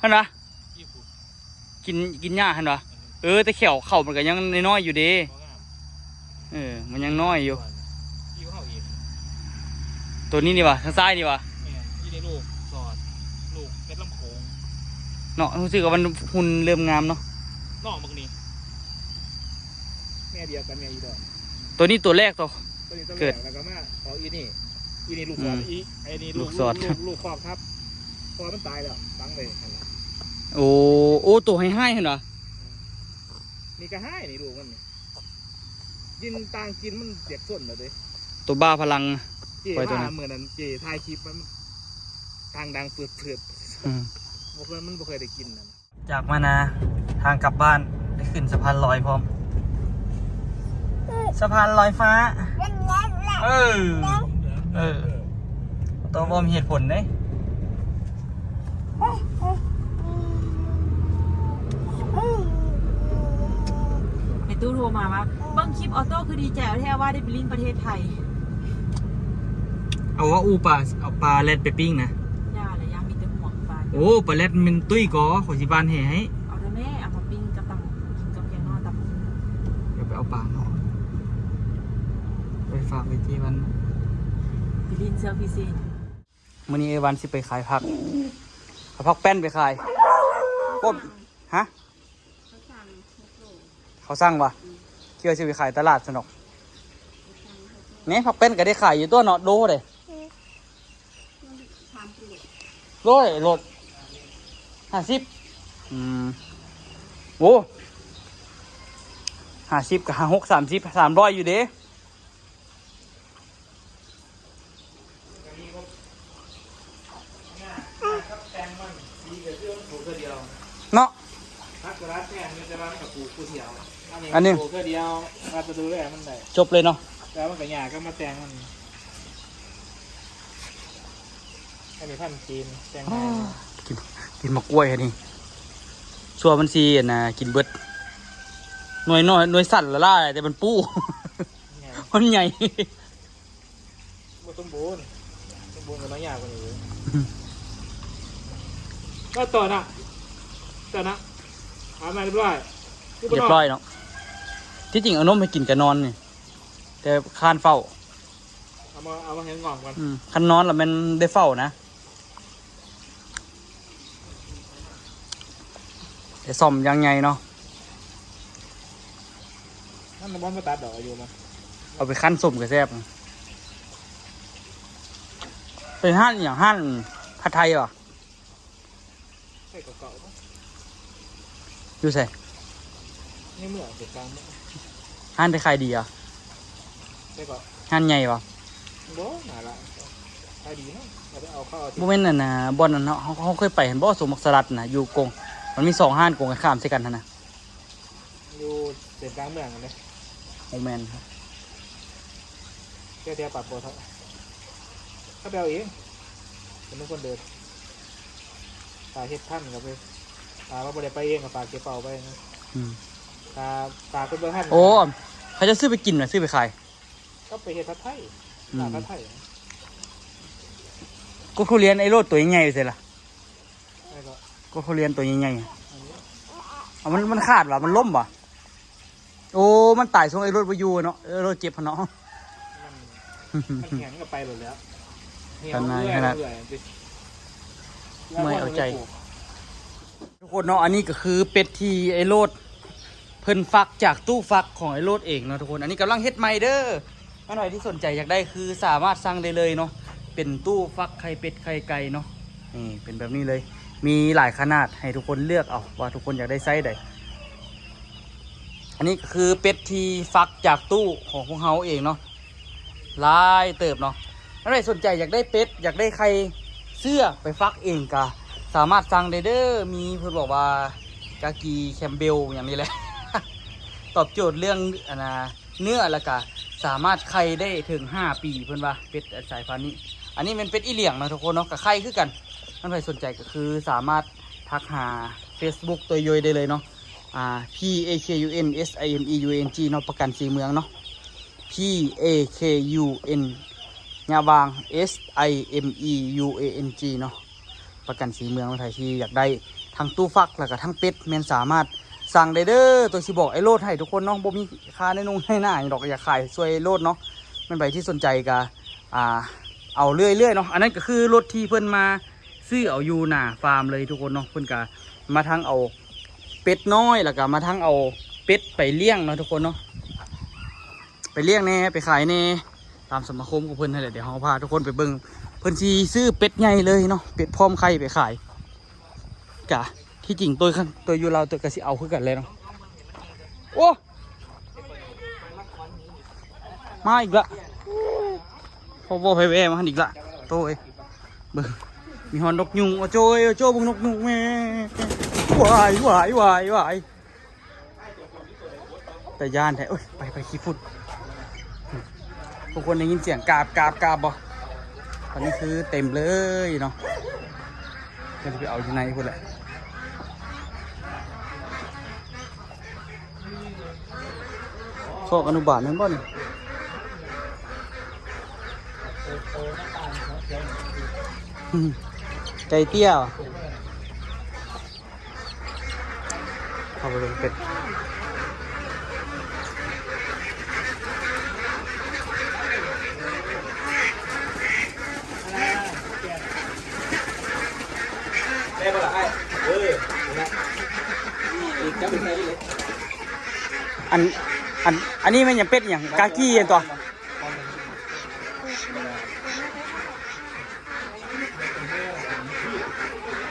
ຫັ້ນຫວາ? ອີ່ພຸ້ນ ກິນ ກິນຫຍ້າຫັ້ນຫວາ? ເອີ ແຕ່ແຂ້ວເຂົາມັນກະຍັງນ້ອຍໆຢູ່ເດ້. ບໍ່ງາມ ເອີ ມັນຍັງນ້ອຍຢູ່. ອີ່ເຮົາເອງ ໂຕນີ້ນີ້ຫວາ? ທາງຊ້າຍນີ້ຫວາ? ແມ່ນ ອີ່ນີ້ລູກສອດ ລູກເມັດລຳໂຂງເນາະ. ຮູ້ສຶກວ່າມັນຫຸ່ນເລີ່ມງາມເນາະ. ນ້ອງບັກນີ້ ແມ່ດຽວກັນ ແມ່ອີ່ດອກ. ໂຕນີ້ໂຕແລກໂຕ ໂຕນີ້ໂຕແລກ ແລ້ວກະມາອອກອີ່ນີ້ ອີ່ນີ້ລູກສອດ. ອືມ ອີ່ ໄອ້ນີ້ລູກ ລູກສອດ ລູກ ລູກຄອກທັບ ເພາະວ່າມັນຕາຍແລ້ວ ຝັງໄວ້ຫັ້ນລະ. ໂອ້ ໂອ້ ໂຕຮ້າຍໆຫັ້ນຫວາ? ນີ້ກະຮ້າຍນີ້ ລູກມັນນີ້ ກິນຕ່າງກິນ ມັນຢາກຊົນແລ້ວເດ້. ໂຕບ້າພະລັງ ເຈ້ ມາມື້ນັ້ນ ເຈ້ຖ່າຍຄລິບ ມັນທາງດັງເປີດໆ. ອືມ ບໍ່ເຄີຍ ມັນບໍ່ເຄີຍໄດ້ກິນນັ້ນ. ຈາກມານາ ທາງກັບບ້ານ ໄດ້ຂຶ້ນສະພານລອຍພ້ອມ. ສະພານລອຍຟ້າ. ເອີ ເອີ ໂຕບໍ່ມີເຫດຜົນເດ້. ແມ່ຕູ້ໂທມາວ່າ ເບິ່ງຄລິບອອໂຕ້ຄືດີໃຈເອົາແທ້ວ່າໄດ້ໄປຫຼິ້ນປະເທດໄທ. ເອົາວ່າອູປາ ເອົາປາແລັດໄປປີ້ງນະ. ຢ່າລະ ຢ່າ ມີແຕ່ຫົວປາ. ໂອ້ ປາແລັດແມ່ນຕຸ້ຍກໍ ຂ້ອຍຊິຫວ່ານແຫໃຫ້. ເອົາເດີ້ແມ່ ເອົາມາປີ້ງກັບຕຳ ກິນກັບແກງໜໍ່ ຕຳບັກຫຸ່ງ. ດຽວໄປເອົາປາເນາະ ໄປຝາກໄວ້ທີ່ບ້ານ ໄປຫຼິ້ນເຊືອກພິເສດ. ມື້ນີ້ເອື້ອຍວັນຊິໄປຂາຍຜັກ ເອົາຜັກແປ້ນໄປຂາຍ. ໂອ້ ຮະ? ເຂົາສັ່ງ ເຂົາສັ່ງຫວາ? ອືມ ຄິດວ່າຊິໄປຂາຍຕະຫຼາດຊັ້ນດອກ. ແໜ່ ຜັກແປ້ນກະໄດ້ຂາຍຢູ່ຕົວະເນາະ ໂລເດ. ອືມ ໂລເດ ໂລ ຫ້າສິບ. ອືມ ໂອ້ ຫ້າສິບກະຫ້າຫົກ ສາມສິບ ສາມຮ້ອຍຢູ່ເດ. ເນາະ ອັນນີ້ ອັນນີ້ ປູກເທື່ອດຽວ ມັນກະດູແລມັນໄດ້ ຈົບເລີຍເນາະ. ແຕ່ມັນກະຍາກກັບມາແຕ່ງມັນ. ອັນນີ້ພັນຈີນ ແຕ່ງງ່າຍ. ອໍ ກິນ ກິນໝາກກ້ວຍອັນນີ້ ຊົ່ວມັນຊິ ອັນນ່າ ກິນເບິດ. ໜ່ວຍນ້ອຍ ໜ່ວຍສັ້ນຫຼາຍໆ ແຕ່ມັນປູ ມັນໃຫຍ່ ມັນໃຫຍ່. ບໍ່ສົມບູນ ສົມບູນກະໜ່ວຍຍາກກວ່ານີ້ເວີຍ. ແລ້ວຕໍ່ນະ ຕໍ່ນະ ອາບນ້ຳຮຽບຮ້ອຍ ຮຽບຮ້ອຍເນາະ. ທີ່ຈິງເອົານົມໃຫ້ກິນກະນອນນີ້ ແຕ່ຄ້ານເຝົ້າ. ເອົາມາ ເອົາມາໃຫ້ງ່ອມກ່ອນ. ອືມ ຄັນນອນລະແມ່ນໄດ້ເຝົ້ານະ. ໄດ້ສ້ອມຢ່າງໃຫຍ່ເນາະ. ມັນບໍ່ມາຕັດດອກ ອາຍຸມັນ. ເອົາໄປຄັ້ນສົ້ມກະແຊບ. ເປັນຮ້ານອີ່ຫຍັງ? ຮ້ານຜັດໄທຫວາ? ໃສ່ເກົ່າໆ ຢູ່ໃສ? ໃນເມືອງ ເປັນກາງເມືອງ. ຮ້ານໄດ້ຂາຍດີຫວາ? ໃສ່ເກາະ. ຮ້ານໃຫຍ່ຫວາ? ບໍ່ ໜ້າລະ ຂາຍດີເນາະ. ເອົາໄປເອົາເຂົ້າເອົາ ບໍ່ແມ່ນອັນນ່າ ບ່ອນອັນເຮົາ ເຮົາ ເຮົາເຄີຍໄປຫັ້ນບໍ່? ສົວນໝາກສະຫຼັດນະ ຢູ່ກົງ ມັນມີສອງຮ້ານກົງກັນຂ້າມໃສ່ກັນຫັ້ນນະ. ຢູ່ເສັ້ນກາງເມືອງຫັ້ນເດ້. ບໍ່ແມ່ນ ແຖວໆປາກບໍ່ເທົ່າ ເຂົາໄປເອົາເອງ ເປັນຄົນເດີນ. ຖ້າເຮັດທັນກະໄປ ຖ້າວ່າບໍ່ໄດ້ໄປເອງກະຝາກເກັບເປົາໄປນະ. ອືມ ຖ້າ ຖ້າເພິ່ນບໍ່ທັນ. ໂອ້ ເຂົາເຈົ້າຊື້ໄປກິນນະ ຊື້ໄປຂາຍ. ເຂົາໄປເຮັດຜັດໄທ ອືມ ຮ້ານຜັດໄທ. ກົກທຸລຽນໄອ້ໂລດໂຕໃຫຍ່ໆ ຢູ່ໃສລະ? ໃສເກາະ? ກົກທຸລຽນໂຕໃຫຍ່ໆ. ອັນນີ້ ເອົາ ມັນ ມັນຂາດຫວາ? ມັນລົ້ມຫວາ? ໂອ້ ມັນຕາຍຊ່ວງໄອ້ໂລດບໍ່ຢູ່ເນາະ ເອີ ໂລດເຈັບຫັ້ນເນາະ ມັນ ມັນແຮງກໍໄປໂລດແລ້ວ ເມື່ອຍໃຈ ທຸກຄົນເນາະ. ອັນນີ້ກໍຄືເປັດທີ່ໄອ້ໂລດເພິ່ນຟັກຈາກຕູ້ຟັກຂອງໄອ້ໂລດເອງເນາະທຸກຄົນ. ອັນນີ້ກຳລັງເຮັດໃໝ່ເດີ. ມັນໃຜທີ່ສົນໃຈຢາກໄດ້ຄືສາມາດສັ່ງໄດ້ເລີຍເນາະ. ເປັນຕູ້ຟັກໄຂ່ເປັດໄຂ່ໄກ່ເນາະ. ນີ້ເປັນແບບນີ້ເລີຍ. ມີຫຼາຍຂະໜາດໃຫ້ທຸກຄົນເລືອກເອົາວ່າທຸກຄົນຢາກໄດ້ໄຊໃດ. ອັນນີ້ກໍຄືເປັດທີ່ຟັກຈາກຕູ້ຂອງພວກເຮົາເອງເນາະ. ຫຼາຍເຕີບເນາະ. ທ່ານໃດສົນໃຈຢາກໄດ້ເປັດ ຢາກໄດ້ໄຂ່ເຊື້ອໄປຟັກເອງ ກະສາມາດສັ່ງໄດ້ເດີ. ມີເພິ່ນບອກວ່າກາກີແຄມເບວຫຍັງນີ້ແຫຼະ ຕອບໂຈດເລື່ອງ ອັນນ່າ ເນື້ອ ແລ້ວກະສາມາດໄຂ່ໄດ້ເຖິງຫ້າປີ ເພິ່ນວ່າເປັດສາຍພັນນີ້. ອັນນີ້ແມ່ນເປັດອີຫຼຽງເນາະທຸກຄົນເນາະ ກະໄຂ່ຄືກັນ. ທ່ານໃດສົນໃຈກໍຄືສາມາດທັກຫາເຟສບຸກຕົວໂຍຍໄດ້ເລີຍເນາະ. ອ່າ P A K U N S I M E U N G ເນາະ ປະກັນສີເມືອງເນາະ. P A K U N ຍະຫວ່າງ S I M E U A N G ເນາະ ປະກັນສີເມືອງ. ໃຜທີ່ຢາກໄດ້ທັງຕູ້ຟັກ ແລ້ວກະທັງເປັດ ແມ່ນສາມາດສັ່ງໄດ້ເດີ. ໂຕຊິບອກໄອ້ໂລດໃຫ້ທຸກຄົນເນາະ ບໍ່ມີຄ່າໃນນົງໃນໜ້າຫຍັງດອກ ຢາກຂາຍຊ່ວຍໂລດເນາະ. ແມ່ນໃຜທີ່ສົນໃຈກະ ອ່າ ເອົາເລື້ອຍໆເນາະ. ອັນນັ້ນກໍຄືລົດທີ່ເພິ່ນມາຊື້ເອົາຢູ່ໜ້າຟາມເລີຍທຸກຄົນເນາະ. ເພິ່ນກະມາທັງເອົາເປັດນ້ອຍ ແລ້ວກະມາທັງເອົາເປັດໄປລ້ຽງເນາະທຸກຄົນເນາະ. ໄປລ້ຽງແດ່ ໄປຂາຍແດ່ ຕາມສະມາຄົມຂອງເພິ່ນຫັ້ນແຫຼະ. ດຽວເຮົາພາທຸກຄົນໄປເບິ່ງ ເພິ່ນຊິຊື້ເປັດໃຫຍ່ເລີຍເນາະ ເປັດພ້ອມໄຂ່ໄປຂາຍ. ກະທີ່ຈິງໂຕ ໂຕຢູ່ລາວໂຕກະຊິເອົາຄືກັນແຫຼະເນາະ. ໂອ້ ມາອີກລະ ພໍເວົ້າໄປແວ່ມາຫັ້ນອີກລະ ໂຕເອີຍ. ເບິ່ງ ມີຮອດນົກຍຸງ. ໂອ້ໂຈຍ ໂອ້ໂຈຍ ເບິ່ງນົກຍຸງແມ່. ວາຍ ວາຍ ວາຍ ວາຍ. ຕາຢ້ານແທ້. ໂອ້ຍ ໄປ ໄປ ຂີ້ຝຸ່ນ. ທຸກຄົນໄດ້ຍິນສຽງກາບ ກາບ ກາບບໍ່? ຕອນນີ້ຄືເຕັມເລີຍເນາະ. ເພິ່ນຊິໄປເອົາຢູ່ໃນພຸ້ນແຫຼະ. ຄອກອະນຸບານແມ່ນບໍ່ນີ້? ໄກ່ເຕ້ຍ. ເຂົ້າໄປເບິ່ງເປັດ. ໄດ້ບໍ່ລະອ້າຍ? ເອີ ນັ້ນລະ ອີກຈັບໄປໃສ່ເລີຍ. ອັນ ອັນ ອັນນີ້ແມ່ນຫຍັງ? ເປັດຫຍັງ? ກາກີຫຍັງຕົວະ?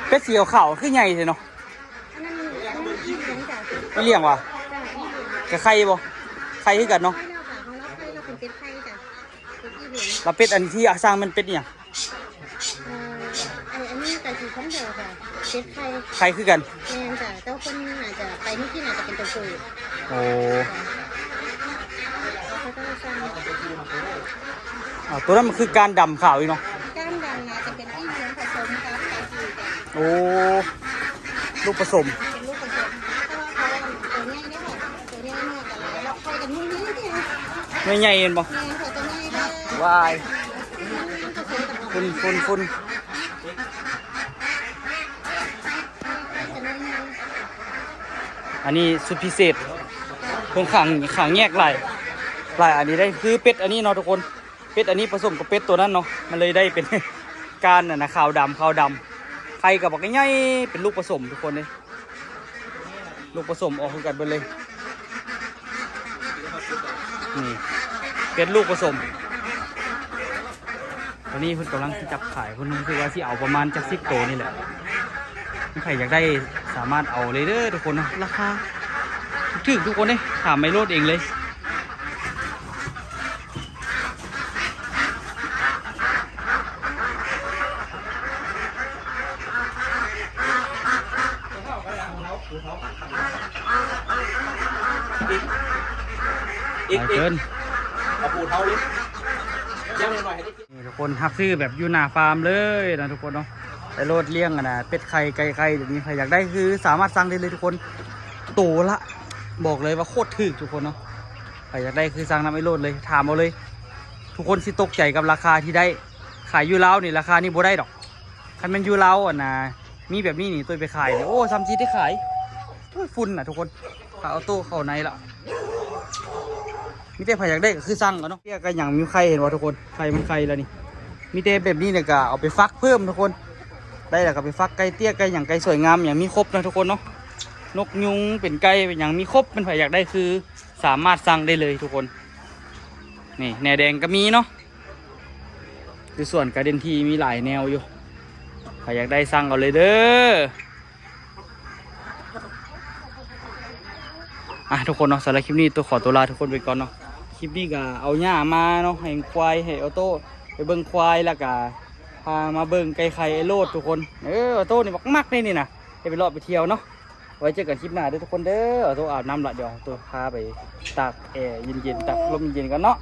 ເປັດສີຂາວໆ ຄືໃຫຍ່ແທ້ເນາະ. ອັນນັ້ນ ອັນນັ້ນອີ່ຫຼຽງຈ້ະ. ອີ່ຫຼຽງຫວາ? ກະໄຂ່ບໍ່? ໄຂ່ຄືກັນເນາະ. ໄຂ່ແລ້ວກະ ຂອງລາວໄຂ່ ລາວເປັນເປັດໄຂ່ຈ້ະ ເປັດອີ່ຫຼຽງ. ລະເປັດອັນທີ່ສ້າງແມ່ນເປັດອີ່ຫຍັງ? ເອີ ອັນ ອັນນີ້ກະຊິຄຳດຽວກະເປັດໄຂ່ ໄຂ່ຄືກັນ. ແມ່ນຈ້ະ ແຕ່ວ່າເພິ່ນອາດຈະໄປມື້ກີ້ ອາດຈະເປັນໂຕຜູ້. ໂອ້ ເຂົາເຈົ້າສັ່ງ. ອ່າ ໂຕນັ້ນມັນຄືກ້ານດຳຂາວອີກເນາະ. ກ້ານດຳນະ ຈະເປັນອີ່ຫຼຽງຜະສົມກັບກາກີ. ໂອ້ ລູກປະສົມ ເປັນລູກປະສົມ. ແຕ່ວ່າເຂົາໂຕໃຫຍ່ເດ້ ໂຕໃຫຍ່ນ້ອຍກະຫຼາຍ ລະໄຂ່ກັນໜ່ວຍໃຫຍ່ເດ້. ໜ່ວຍໃຫຍ່ແມ່ນບໍ່? ແມ່ນ ໂຕໃຫຍ່ເດ້. ວາຍ ຝຸ່ນ ຝຸ່ນ ຝຸ່ນ. ອັນນີ້ສຸດພິເສດ ເພິ່ນຂັງ ຂັງແຍກຫຼາຍ ຫຼາຍອັນນີ້ໄດ້ ຄືເປັດອັນນີ້ເນາະທຸກຄົນ. ເປັດອັນນີ້ປະສົມກັບເປັດໂຕນັ້ນເນາະ ມັນເລີຍໄດ້ເປັນ ກ້ານອັນນະ ຂາວດຳ ຂາວດຳ. ໄຂ່ກະບັກໃຫຍ່ ເປັນລູກປະສົມທຸກຄົນເດ້. ລູກປະສົມອອກຄືກັນເບິດເລີຍ. ນີ້ ເປັດລູກປະສົມ. ຕອນນີ້ເພິ່ນກຳລັງຊິຈັບຂາຍ ເພິ່ນຮູ້ສຶກວ່າຊິເອົາປະມານຈັກສິບໂຕນີ້ແຫຼະ. ໃຜຢາກໄດ້ສາມາດເອົາເລີຍເດີທຸກຄົນເນາະ. ລາຄາຖືກໆ ທຸກຄົນເດ້. ຖາມໄອ້ໂລດເອງເລີຍ. ຫຼາຍເກີນ. ນີ້ທຸກຄົນ ຮັບຊື້ແບບຢູ່ໜ້າຟາມເລີຍນະທຸກຄົນເນາະ. ໄອ້ໂລດລ້ຽງອັນນະ ເປັດໄຂ່ໄກ່ໄຂ່ ດຽວນີ້ໃຜຢາກໄດ້ຄືສາມາດສັ່ງໄດ້ເລີຍທຸກຄົນ. ໂຕລະ ບອກເລີຍວ່າໂຄດຖືກທຸກຄົນເນາະ. ໃຜຢາກໄດ້ຄືສັ່ງນຳໄອ້ໂລດເລີຍ ຖາມເອົາເລີຍ. ທຸກຄົນຊິຕົກໃຈກັບລາຄາທີ່ໄດ້. ຂາຍຢູ່ລາວນີ້ລາຄານີ້ບໍ່ໄດ້ດອກ. ຄັນແມ່ນຢູ່ລາວອັນນະ ມີແບບນີ້ນີ້ ໂຕໄປຂາຍນີ້ ໂອ້ ຊ່ຳຊິໄດ້ຂາຍ. ໂອ້ຍ ຝຸ່ນນະທຸກຄົນ. ຂ້າເອົາໂຕເຂົ້າໃນລະ. ມີແຕ່ໃຜຢາກໄດ້ກໍຄືສັ່ງເອົາເນາະ. ເຕ້ຍໄກ່ຫຍັງມີໄຂ່ ເຫັນບໍ່ທຸກຄົນ? ໄຂ່ມັນໄຂ່ແລ້ວນີ້. ມີແຕ່ແບບນີ້ແລ້ວກໍເອົາໄປຟັກເພີ່ມທຸກຄົນ. ໄດ້ແລ້ວກໍໄປຟັກໄກ່ເຕ້ຍໄກ່ຫຍັງໄກ່ສວຍງາມຫຍັງມີຄົບນະທຸກຄົນເນາະ. ນົກຍຸງເປັນໄກ່ເປັນຫຍັງມີຄົບ. ແມ່ນໃຜຢາກໄດ້ຄືສາມາດສັ່ງໄດ້ເລີຍທຸກຄົນ. ນີ້ແໜແດງກໍມີເນາະ. ຢູ່ສວນກາເດັນທີມີຫຼາຍແນວຢູ່. ໃຜຢາກໄດ້ສັ່ງເອົາເລີຍເດີ. ອ່ະ ທຸກຄົນເນາະ, ສຳລັບຄລິບນີ້ໂຕຂໍຕົວລາທຸກຄົນໄປກ່ອນເນາະ. ຄລິບນີ້ກໍເອົາຫຍ້າມາເນາະ ໃຫ້ຄວາຍ ໃຫ້ອອໂຕ້ໄປເບິ່ງຄວາຍ ແລ້ວກໍພາມາເບິ່ງໄກ່ໄຂ່ອ້າຍໂລດທຸກຄົນ. ເອີ ອອໂຕ້ນີ້ມັກໆ ເດ້ນີ້ນະ, ໄດ້ໄປເລາະໄປທ່ຽວເນາະ. ໄວ້ເຈີກັນຄລິບໜ້າເດີທຸກຄົນເດີ. ອອໂຕ້ອາບນ້ຳລະ, ດຽວໂຕພາໄປຕາກແອເຢັນໆ ຕາກລົມເຢັນໆ ກ່ອນເນາະ.